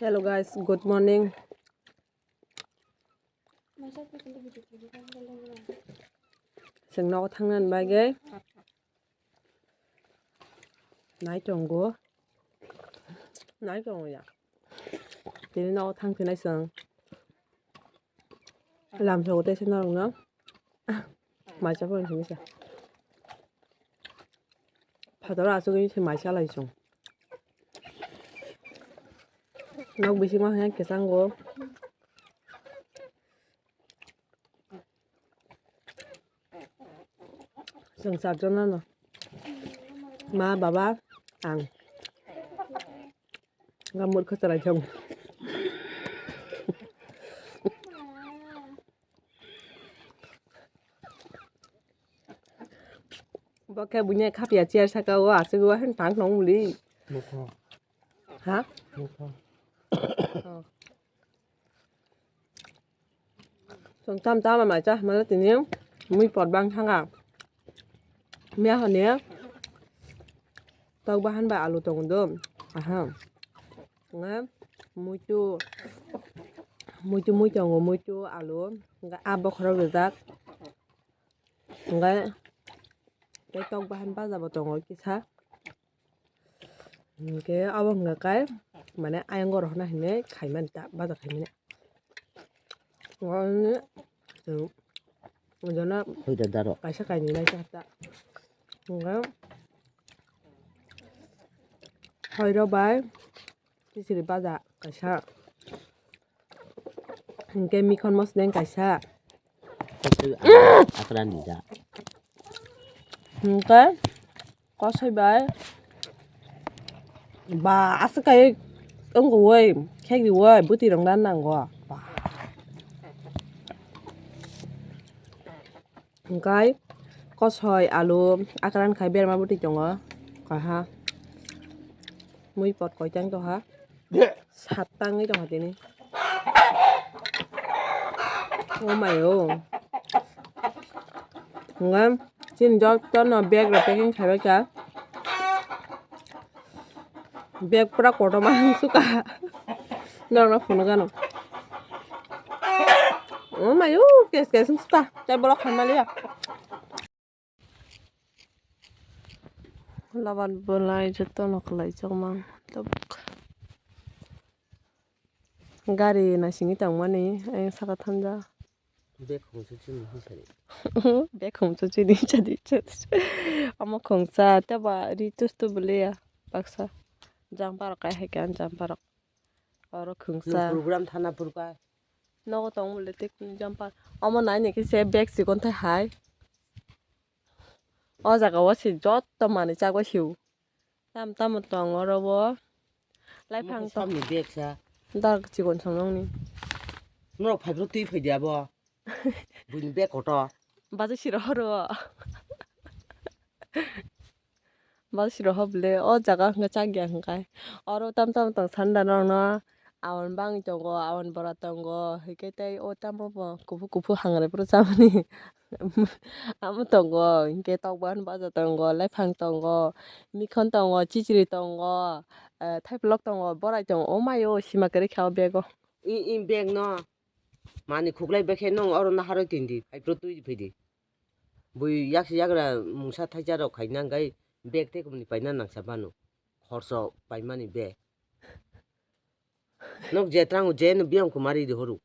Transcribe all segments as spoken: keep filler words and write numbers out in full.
Hello guys, good morning. Chwng nogo thangnani bagwi nai tongo, nai tongo ya. Tini nogo thang phinai chwng lamsogo tei se norokno maisa phone simi sa. Phataro asugwi se maisa lai chwng. Nok bisingo hwnka khe chango. Chwng charjon no. Ma, baba, ang. Nga murkha chalai thang. Bo khe buini khapya chair saka o aswk o hin tang nong muli. Mukha. Ha? Mukha. Oh. Chwng tam tam mai cha mala tini mui pot bang thanga. Mia hone tok bahan ba alu tongo do. Aha. Nga muitu muitu mui tongo muitu alu. Nga a bokhorok rijak. Nga tei tok bahan baja bo tongo kisa. Hingke abo hwnka khe, mane, ayang goro hwnna hinwi khaimani ta, baja khaimani. Wngkha, wngkha, jono Hoida daro. Kaisa kainwi nai ta ta. Hingke, hoiro bai, kichiri baja kaisa. Hingke mikhon mosodeng kaisa. Kosoi akra nija. Hingke kosoi bai ba aswk kai wngkha woi khek riwoi bwtwi rok na nango. Hingkai kosoi, alu, akran khai berma bwtwi tongo. Kaha. Mui pot koitang tongha. Sat tangwi tongha tini. Oh my oh. Hingkai chini jotono bag rok packing khaibai kha. Bag pura kotorma hwnsuka. Norokno phunukgano. Oh mayo, kes kes hwnsuka. Tei borok khaimaliya. Laban belai jotono kwlaijakmang tabuk. Gari naisingwi tongmani ayang saka thamjak. Bag khungsa chini hisari. Bag khungsa chini hisari. Omo khungsa tei ba ri tustu bwlwiya baksa. Jumper rok kai hai khe ang jumper rok. Oro khungsa. Nwng program thana purba. Nogo tong bwle tei kunu jumper. Omo nai nai khe se bag chikon thai hai. O jaga o se jotto manwi chagwi sio. Tamo tamo tong oro bo. Laifang tong. Samni bag sa. Dar chikon song nongni. Norok phaiphru twi phaidi abo. Buini bag kotor. Baja siro horo. Baja siro ho bwle o jaga hwnkhe chak ya hwnkhe. Oro tamo tamo tong sanda norokno. Awan bangwi tongo, awan bora tongo, hwnkhe tei o tamo bo kuphur kuphur hangre phuru chamani. Amo tongo, hwnkhe tokban baja tongo, laifang tongo, mikhon tongo, chichiri tongo, eh, thaiplok tongo, borai tongo, o mayo sima kwrwi kha o bego. I, i bag no mani khuklai bekhe nwng oro naharwi tindi, phaiphru twi phidi. Bui yaksi yagra mungsa thaisa rok khaina hwnkhe bag tei kumni paina nangsa banu. Khorso paimani bag. Nok je trango je no biyang kumari di horu.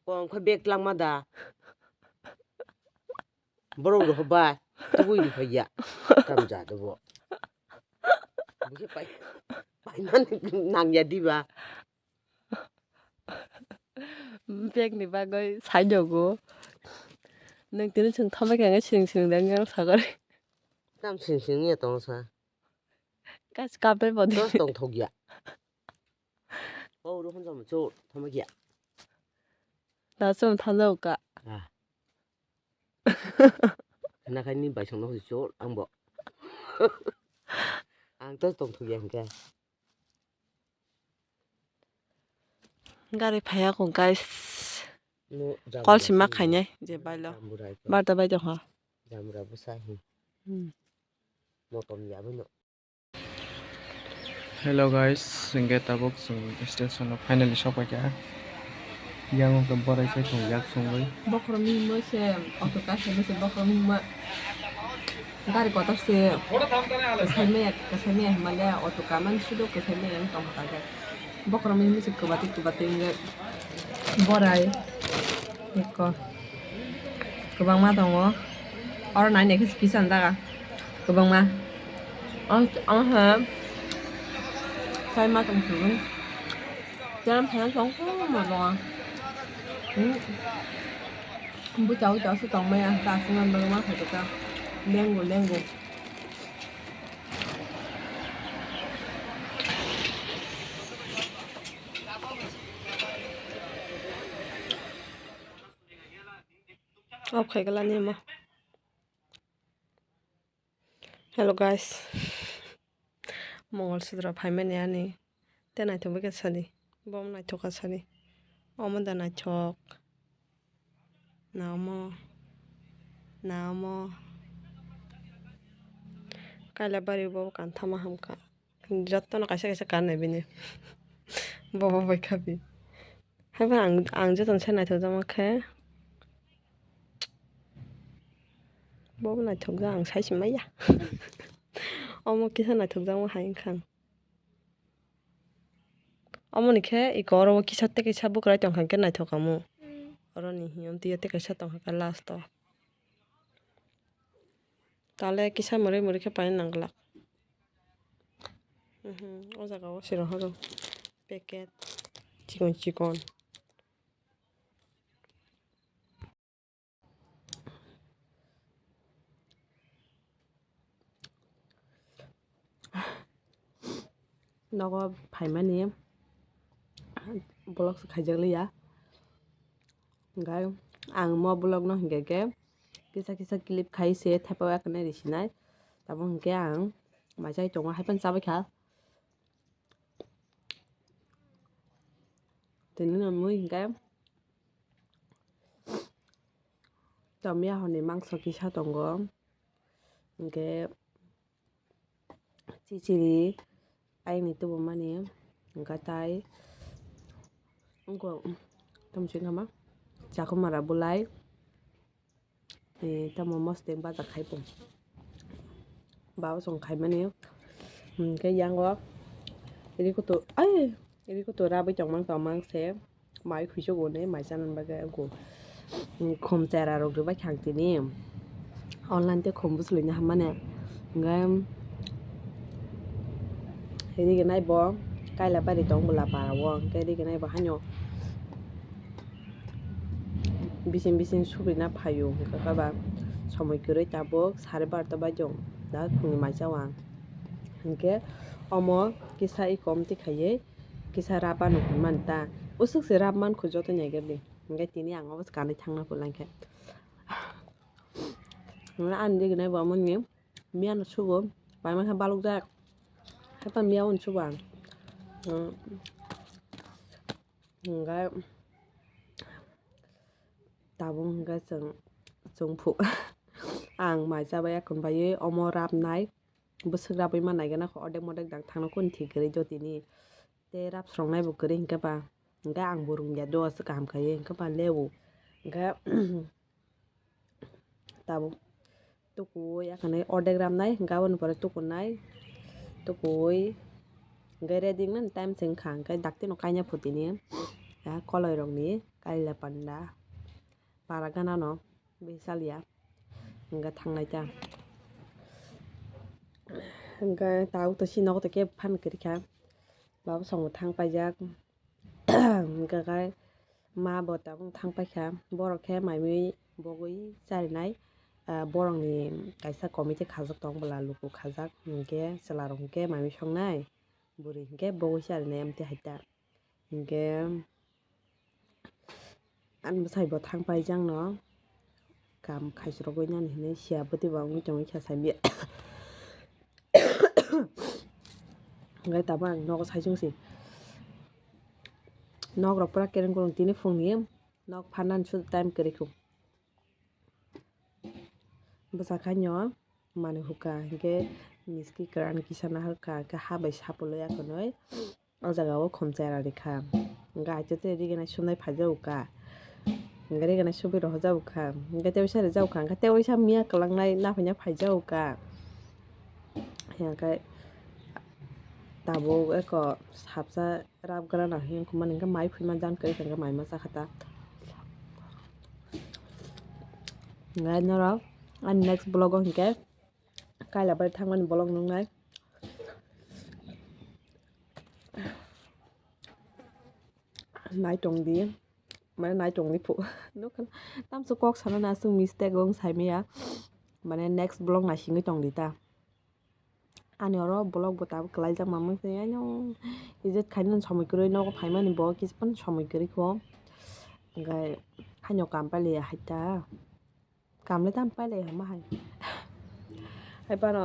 Kong khe bag tlangma da. Borok rok ba tubui rok ya. Tam ja do bo. Bukhe pai paimani nang ya diba. Bag ni bagwi sai dogo. Nwng tini chwng thomai khe siring siring da wngya sagari. Tam siring siring ya tong sa. Kas kape bo di. Dos tong thok ya. O ro hon jam cho thomai ya. Da chum thanjao ka. Ah. Nakai ni bai song no cho ang bo. Ang to tong thok ya hingke. Gari phaiya ko guys. Call si ma khainai je bailo. Barta bai tongkha. Jamura bwsa hi. Hmm. Motom ya bwino. Hello guys, hingke tabuk chwng station o finally sokpaikha. Yang wngkha borai sai tongjak chwngwi. Bokhorok mihimo se auto kaisa se bokhorok mihimo gari kotor se kwsai maya kwsai maya hinmale auto kamani sudo kwsai maya wng tongkha tabuk. Bokhorok mihimo se kwbati kwbati wngwi borai ekko. Kwbangma tongo. Oro nai nai khe kisa jaga kwbangma. Ang, ang ha sai ma tong thung. Jam phai tong thung ma tongo. Hmm. Bucha bucha se tong maya ta sung an bagwi ma khai ta. Lengo lengo. Off khai glani mo. Hello guys. Mongol Sudra phaimani ani. Te naithok bai khe sadi. Bo naithok kha sadi. Omo da naithok. Na omo. Na omo. Kaila bari bo kantha ma hamkha. Jotono kaisa kaisa kan nai bini. Bobo bai kha bi. Haiba ang, ang jotono sai naithokjakma khe. Bobo naithokjak ang sai se maya. Omo kisa naithokjakma hai wngkha ang. Omoni khe iko oro o kisa tei kaisa bwkrai tongkha khe naithok kamo. Oroni hiyo tei kaisa tongkha khe last o. Tale kisa mwrwi mwrwi khe paina nang glak. Mhm, o jaga o siro horo packet chikon chikon. Nogo phaimani vlog se khaijak liya. Hingke ang mo vlog no hingke khe kisa kisa clip khai se thepa o ekne risinai. Tabuk hingke ang mai chai tongo, hai phano chabai kha. Tini no mui hingke tomya hwnwi mangso kisa tongo, hingke chichiri ayangni tubumani, hingke tai wngkha tamo chikha ma chakhumara bulai. Eh, tamo mosodeng bajak khai bo. Babo chwng khaimani. Hwnkhe yango rikutu, ai, rikutu rabwi tongmang tongmang se. Mai khuisogo ne mai chanani bagwi go. Khum chera rok rwbai kha ang tini. Online tei khum bwswlwini hammani. Hwnkhe riginai bo Kailabari tong bwla para o. Hwnkhe riginai bo haino. Bising bising subrina phaio hwnkha khe ba somoi kwrwi tabuk sare barota baijong da phungni mai chao ang. Hwnkhe omo kisa eko omtwi khaiwi kisa rap ano hwnmani ta. Usuk se rap mankho joto ni agedi. Hwnkhe tini ang obo se kanwi thangna phulang khe. Ani digi nai bo omo ni miya no sugo paima khe balok jak. Haiphano miya o sugo ang. Hwnkhe tabuk hwnkhe chwng, chwng phu-, ang mai chabai akhon baiwi omo rapnai, bwswk rapwi ma naigwna kho, odek modek dang thangna kho thik kwrwi jotini. Tei rap swrwngnai bo kwrwi hwnkhe ba, hwnkhe ang bo rwngya do aswk kaham khaiwi, hwnkhe ba lebu, hwnkhe tabuk tukui, akhani ordek ramnai, hwnkhe aboni pore tukunai, tukui, hwnkhe ready wngnani time se wngkha, hwnkhe daktino kaina phutini, ya, koloirokni kaila panda, para ganano, bini chaliya, hwnkhe thangnai ta, hwnkhe tabuk to si nogo to kebo phan kwrwikha, baba songbo thang paijak. Hwnkhe khe ma bo tabuk thang paikha, borok khe mai mui bogwi charinai, ah, borokni kaisa committee khajak tong bwla luku khajak, hwnkhe chwla rok hwnkhe mai mui songnai, bwrwi hwnkhe bogwi charinai amtwi hai ta. Hwnkhe ani bwsai bo thang paijak no. Kam khaichwrogwi nani hinwi siya bwtwi ba wngwi tongwi kha saimanya. Hwnkhe tabuk ang nogo saichung se. Nok rok pura kereng kurung tini phungni nok pharnani sudu time kwrwi kho. Bwsakhaino manwi hukha hinkhe Miski kwran kisa naharkha, khe ha bai sapulwi akonwi o jaga o khumchai rani kha. Hwnkhe aito tei riganai sumnai phaijago kha. Hwnkhe riganai sumwi rohorjago kha. Hwnkhe tei waisa rijak kha. Hwnkhe tei waisa miya kwlangnai naphaina phaijago kha. Hwnkhe tabuk eko sapsa rap gra na hwnkhe mani hwnkhe mai phima jan kwrwi hwnkhe mai ma chakha ta. Hwnkhe norok ani next vlog o hwnkhe Kaila bai thangmani bolong nungnai. Nai tongdi. Mane nai tongdi phu. Nukha tamso kok sana na aswk mistake wng saimaya. Mane next vlog naisingwi tongdi ta. Ani oro vlog bo tabuk kwlaijak mamang se ano edit khainani somoi kwrwi nogo phaimani bo kisa phano somoi kwrwi kho. Hwnkhe haino kam pailiya hai ta. Kamle tam pailai hama hai. Hai phano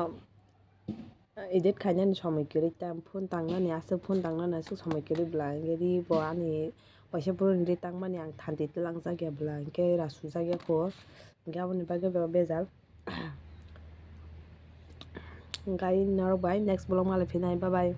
edit khainani somoi kwrwi tam phone tangnani aswk phone tangnani aswk somoi kwrwi bwla hwnkhe ri bo ani waisa phone ri tangmani ang thanti twlangjak ya bwla hwnkhe rasujak ya kho hwnkhe aboni bagwi bo bejal. Hwnkhe norok bai next vlog malai phinai bye bye.